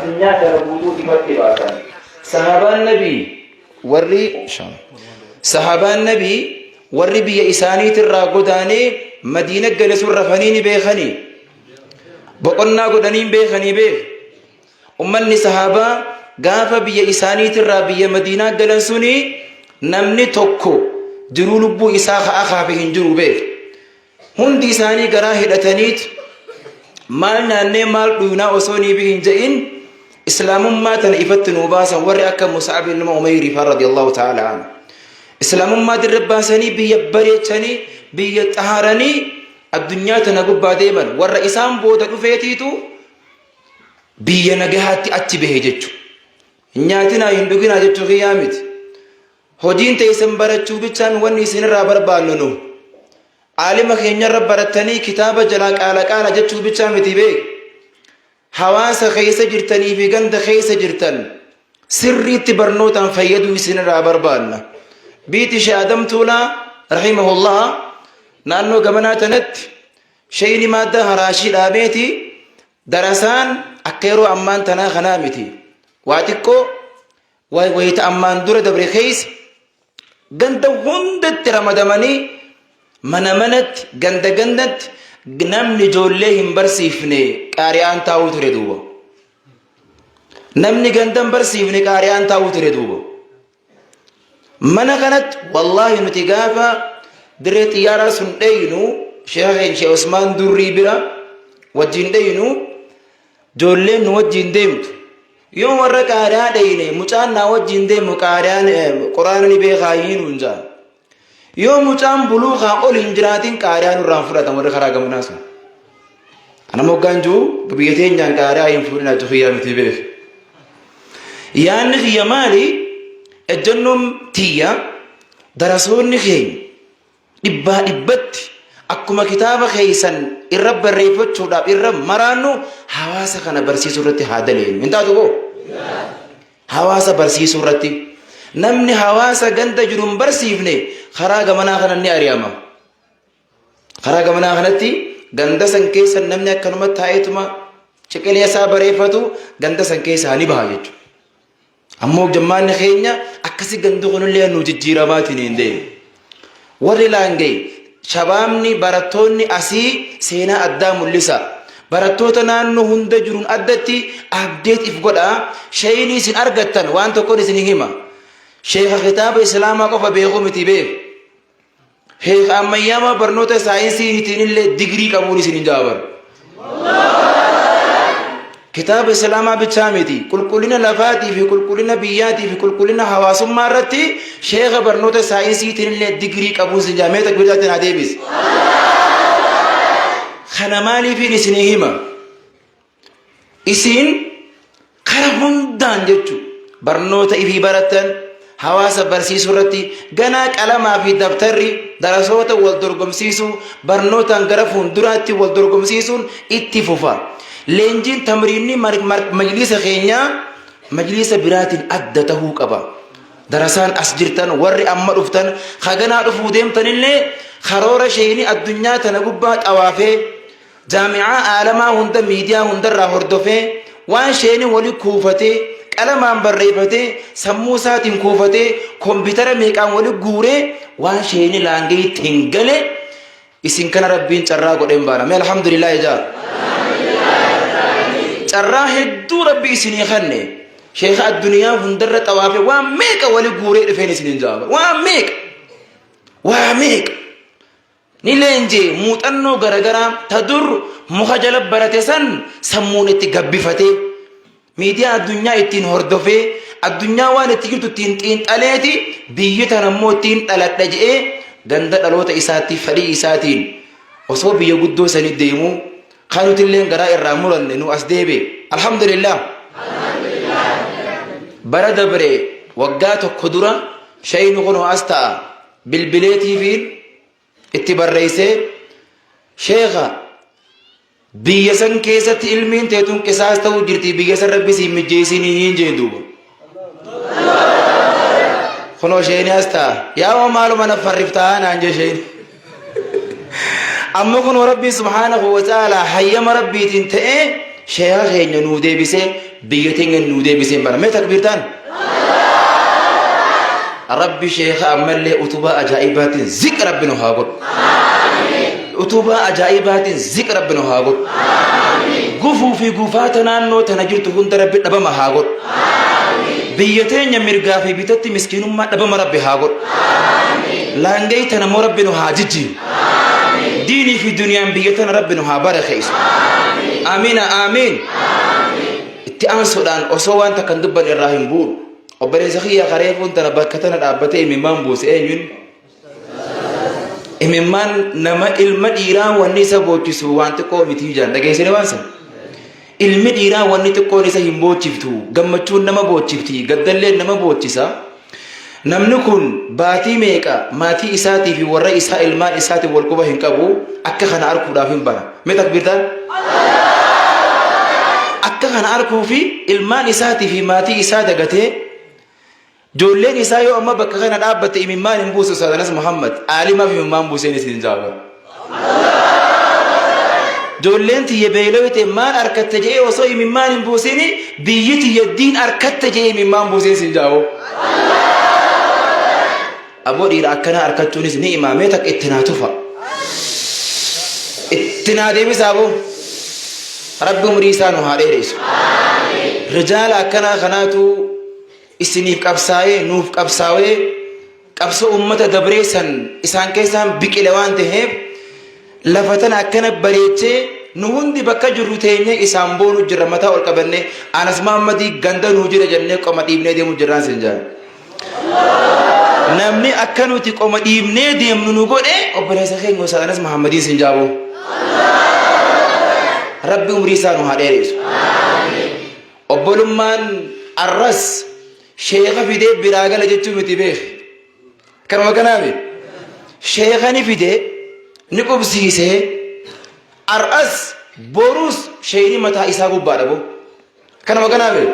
Addunyaa tana guutuu ifatti baasan. Sahaabaan Nabii warri Sahaabaan Nabii warri biyya isaaniitirraa godaanee Madiina gale sun rafanii ni beekanii. Boqonnaa godhanii hin beekanii beek. Ummanni sahaabaa gaafa biyya isaaniitirraa biyya Madiinaa galan suni namni tokko jiruu lubbuu isaa ka'a kaafe hin jiru beek. Hundi isaanii garaa hidhataniit maal nyaannee maal dhuynaa osoo nii bi hin je'in islaamummaa tana ifatti nuu baasan warri akka Mus'ab ilma Umayrii faa radiyallahu ta'ala anhu. Islaamummaa dirra baasanii biyya bareechanii biyya xaharanii addunyaa tana gubbaa deeman warra isaan booda dhufeetiitu biyya nagahaatti achi bahe jechuudha. Hin nyaatinaa hin dhuginaa jechuu kiyyaa miti. Hojiin teessan barachuu bichaan wanni isinirraa barbaannu nu. Aalima keenyarra barattanii kitaaba jalaa qaala qaala jechuu bichaa miti beek. Hawaasa keessa jirtanii fi ganda keessa jirtan sirriitti barnootaan fayyaduu isinirraa barbaanna. Biiti Shee Adam Tuulaa rahimahullah naannoo gamanaa tanatti sheeyni maaddaa haraashii dhaabeeti darasaan akka yeroo ammaan tanaa kanaa miti. Waa xiqqoo Wayita ammaan dura dabre keessa ganda hundatti ramadamanii mana manatti ganda gandatti namni ijoollee hin barsiifne qaari'aan taa'uu ture duuba. Namni ganda hin barsiifne qaari'aan taa'uu ture duuba. Mana kanatti wallaahi nuti gaafa dirree xiyyaaraa sun dheeynu sheekha keenya Sheekh Usmaan Durrii bira wajjin dheeynu Ijoolleen nu wajjin deemtu. Yoo warra qaari'aa dheyne mucaan naa wajjin deemu qaari'aan quraana ni beekaa hiin nuun jaan. Yoo mucaan buluukaa ol hin jiraatin qaari'aa nurraan fudhatan warri karaa gamanaa sun. Ana moggaan jiru biyya teenyaan qaari'aa hin fuudhinaa jiru kiyyaa miti beeku. Yaanni kiyya maali? Ejjennoon tiyya darasoonni keenya Dhibbaa dhibbatti akkuma kitaaba keessan irra barreeffachuudhaaf irra maraannu hawaasa kana barsiisuu irratti haa daleenu. Hin taatu boo? Hawaasa barsiisuu irratti. Namni hawaasa ganda jiru hin barsiifne karaa gamanaa kana ni ari'ama. Karaa gamanaa kanatti ganda san keessa namni akkanuma taa'eetuma ciqilee isaa bareeffatu ganda san keessaa ni baha jechuudha. Ammoo jammaanni keenya akkasi gandi kunillee nu jijjiiramaatiin hin deemu. Warri laangee shabaabni barattoonni asii seenaa addaa mul'isa. Barattoota naannoo hunda jiruun addatti abdeet if godha. Sheeyinii isin argattan waan tokkoon isin hima. Sheeka kitaaba Islaamaa qofa beekuu miti beeku. Sheekha ammayyaamaa barnoota saayinsiitiin illee digirii qabuun isin hin jaabar. Kitaaba Islaamaa bichaa miti. Qulqullina lafaatii fi qulqullina biyyaatii fi qulqullina hawaasummaa irratti sheekha barnoota saayinsiitiin illee digirii qabuun isin jaa. Mee takbiiraatiin haa deebis. Kana maaliifiin isinii hima? Isin kara hundaan jechu barnoota ifii barattan hawaasa barsiisuu irratti ganaa qalamaa fi dabtarri darasoota wal dorgomsiisuu barnootaan gara fuulduraatti wal dorgomsiisuun itti fufa. Leenjiin tamriinni majliisa keenyaa majliisa biraatiin adda tahuu qaba. Darasaan as jirtan warri amma dhuftan haganaa dhufuu deemtanillee karoora sheeyni addunyaa tana gubbaa xawaafee Jaami'aa aalamaa hunda miidiyaa hundarraa hordofee waan sheeni wali kuufatee qalamaan barreeffatee sammuu isaatiin kuufatee kompiitara meeqaan wali guuree waan sheeni laangeetti hin gale isin kana rabbiin carraa godheen baana. Mee alhamdulillah ijaa. Carraa hedduu rabbi isinii kenne. Sheekha addunyaa hundarra xawaafee waan meeqa wali guuree dhufeen isiniin jaaba. Waan meeqa. Waa meeqa. Ni leenji'e muuxannoo garagaraa ta dur muka jala barate san sammuun itti gabbifatee miidiyaa addunyaa ittiin hordofee addunyaa waan itti jirtu ittiin xiinxaleeti biyyi tana immoo ittiin dhaladha je'ee ganda dhaloota isaatti fedhii isaatiin osoo biyya guddoo sanii deemuu kan nutilleen garaa irraa muranne nu as deebi'e alhamdulillah bara dabre waggaa tokko dura shayni kunoo as ta'a bilbileetiifiin itti barreessee sheekha biyya san keessatti ilmiin teetun qisaas ta'uu jirti biyya san rabbi siin mijjeessinii hin jeen duuba. Kunoo sheeni as ta'a yaa oo maaluma na farriftaa naan jee sheeni. Amma kunoo rabbiin subhaanahu wa ta'ala hayyama rabbiitiin ta'ee sheekha keenya nuu deebisee biyya teenya nuu deebiseen bara. Mee takbiirtaan? Rabbi sheekha ammallee utubaa ajaa'ibaatiin ziq Rabbi nu haa godhu. Utubaa ajaa'ibaatiin ziq Rabbi nu haa godhu. Gufuu fi gufaata naannoo tana jirtu hunda Rabbi dhabama haa godhu. Biyya teenya mirgaa fi bitatti miskiinummaa dhabama Rabbi haa godhu. Laangee tana immoo Rabbi nu haa jijjiiru. Diinii fi duniyaan biyya tana Rabbi nu haa barakeessu. Amiina amiin. Itti aansuudhaan osoo waan takka hin dubbanne irraa hin bu'u. Obboleessa kiyya kareefuun tana bakka tana dhaabbatee imimmaan buuse eenyuun? Imimmaan nama ilma dhiiraa wanni isa boochisu waan xiqqoo miti jaan dhageessanii waan sana. Ilmi dhiiraa wanni xiqqoon isa hin boochiftu gammachuun nama boochifti gaddalleen nama boochisa. Namni kun baatii meeqa maatii isaatii fi warra isaa ilmaan isaatiin wal quba hin qabu akka kana arguudhaaf hin bana. Mee takbiirtaan? Akka kana arguu fi ilmaan isaatii fi maatii isaa dagatee ijoolleen isaa yoo amma bakka kana dhaabbatte imimmaan hin buusu Ustaaz Anas Muhammad aalimaaf imimmaan buuseen isin jaaba. Ijoolleen tiyya beelawite maal arkatte jedhee osoo imimmaan hin buusini biyyi tiyya diin arkatte jedhee imimmaan buuseen isin jaabo. Aboo dhiira akkanaa arkachuunis ni imaa mee takka itti naa tufa. Itti naa deebisa aboo. Rabbi umrii isaa nu haa dheeressu. Rijaala akkanaa kanaatu isiniif qabsaa'ee nuuf qabsaa'ee qabsoo ummata dabree san isaan keessaan biqile waan ta'eef lafa tana akkana bareechee nu hundi bakka jirru teenyee isaan boonu jirra mataa ol qabannee Anas Mahammadii ganda nuu jira jennee qoma dhiibnee deemu jirraan sin jaa. Namni akka nuti qoma dhiibnee deemnu nu godhe obboleessa keenya osoo Anas Mahammadiin sin jaaboo. Rabbi umrii isaa nu haa dheeressu. Obbolummaan arras sheeka fidee biraa gala jechuu miti beeki. Kanuma kanaami. Sheeka ni fide ni qubsiisee ar'as borus sheeyni mataa isaa gubbaadha boo. Kanuma kanaami.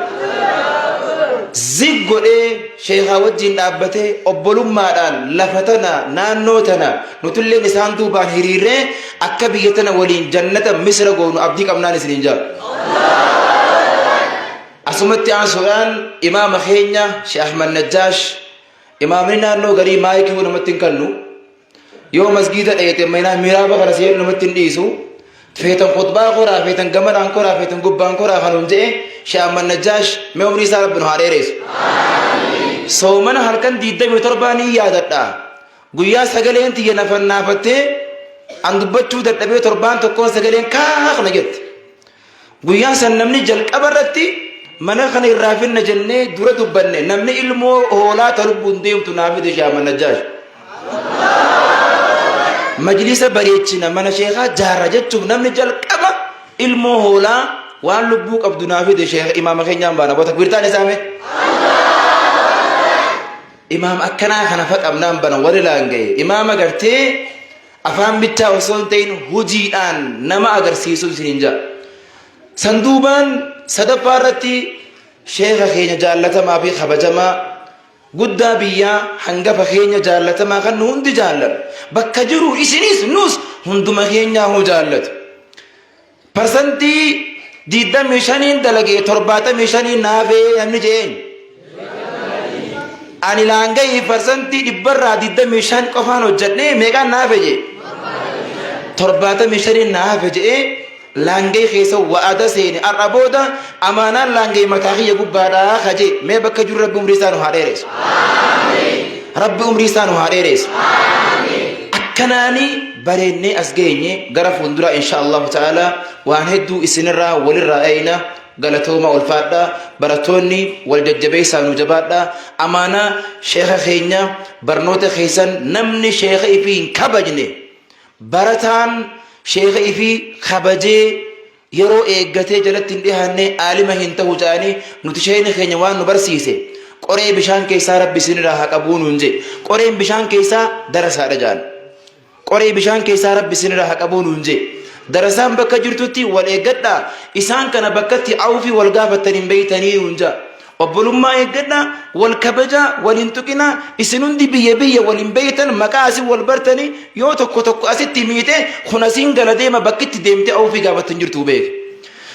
Zig godhee sheekaa wajjin dhaabbatee obbolummaadhaan lafa tana naannoo tana nutulleen isaan duubaan hiriirree akka biyya tana waliin jannata misra goonu abdii qabnaan isiniin jaa. Asumatti aansuudhaan imaama keenya Sheekh Ahmad Najjaash imaamni naannoo garii maayikii namatti hin kennu. Yoo masgiida dheeyte miraaba kana seenu namatti hin dhiisu. Feetan khutbaa koraa, feetan gamanaan koraa, feetan gubbaan koraa kan hun je'e Sheekh Ahmad Najjaash mee umrii isaa Rabbi nu haa dheeressu. Soomana halkan 27 ni yaadadha. Guyyaa sagaleen tiyya na fannaafattee an dubbachuu dadhabee torbaan tokkoon sagaleen kaak na jette. Guyyaa san namni jalqaba irratti mana kana irraa finna jennee dura dubbanne namni ilmoo hoolaa ta lubbuun deemtu naa fide Sheekh Ahmad Najjaash. Majlisa bareechina mana sheekaa jaarra jechuuf namni jalqaba ilmoo hoolaa waan lubbuu qabdu naa fide sheekh imaama keenyaan baana boo takbiirtaan isaa mee. Imaama akkanaa kana fa qabnaan bana warri laanga'e imaama gartee Afaan bichaa osoo hin ta'in hojiidhaan nama agarsiisuu isiniin ja'a. San duubaan sadaffaa irratti sheeka keenya jaallatamaa fi kabajamaa guddaa biyyaa hangafa keenya jaallatamaa kan nu hundi jaallannu bakka jiru isinis nus hunduma keenyaa hoo jaallatu. Parsantii 25n dalagee 75n naafee namni je'een. Ani laangayii parsantii dhibbarraa 25 qofaan hojjedhee meeqaan naafe jee. 75n naafe je'ee laangayii keessa wa'ada seene har'a booda amaanaan laangayii mataa kiyya gubbaadhaa kajee mee bakka jiru rabbi umrii isaa nu haa dheeressu. Rabbi umrii isaa nu haa dheeressu. Akkanaani bareennee as geenye gara fuulduraa insha Allahu ta'ala waan hedduu isinirraa walirraa eeyna galatooma ulfaadha barattoonni wal jajjabeessaa nu jabaadha amaanaa sheekha keenya barnoota keessan namni sheekha ifii hin kabajne barataan sheekha ifii kabajee yeroo eeggatee jalatti hin dhihaanne aalima hin tahu jedhanii nuti sheekni keenya waan nu barsiise qoree bishaan keessaa rabbi isinirraa haa qabuu nuun jedhe qoreen bishaan keessaa darasaadha jedhan qoree bishaan keessaa rabbi isinirraa haa qabuu nuun jedhe darasaan bakka jirtutti wal eeggadhaa isaan kana bakkatti awfii wal gaafattan hin beeytanii nuun jedha Obbolummaa eeggadhaa, wal kabajaa, wal hin tuqinaa, isin hundi biyya biyya wal hin beektan, maqaa asin wal bartanii, yoo tokko tokko asitti miite, kun asiin gala deema bakkitti deemtee awfii gaafattu hin jirtu beeki.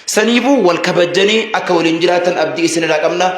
Saniifuu wal kabajjanii akka waliin jiraatan abdii isinirraa qabna.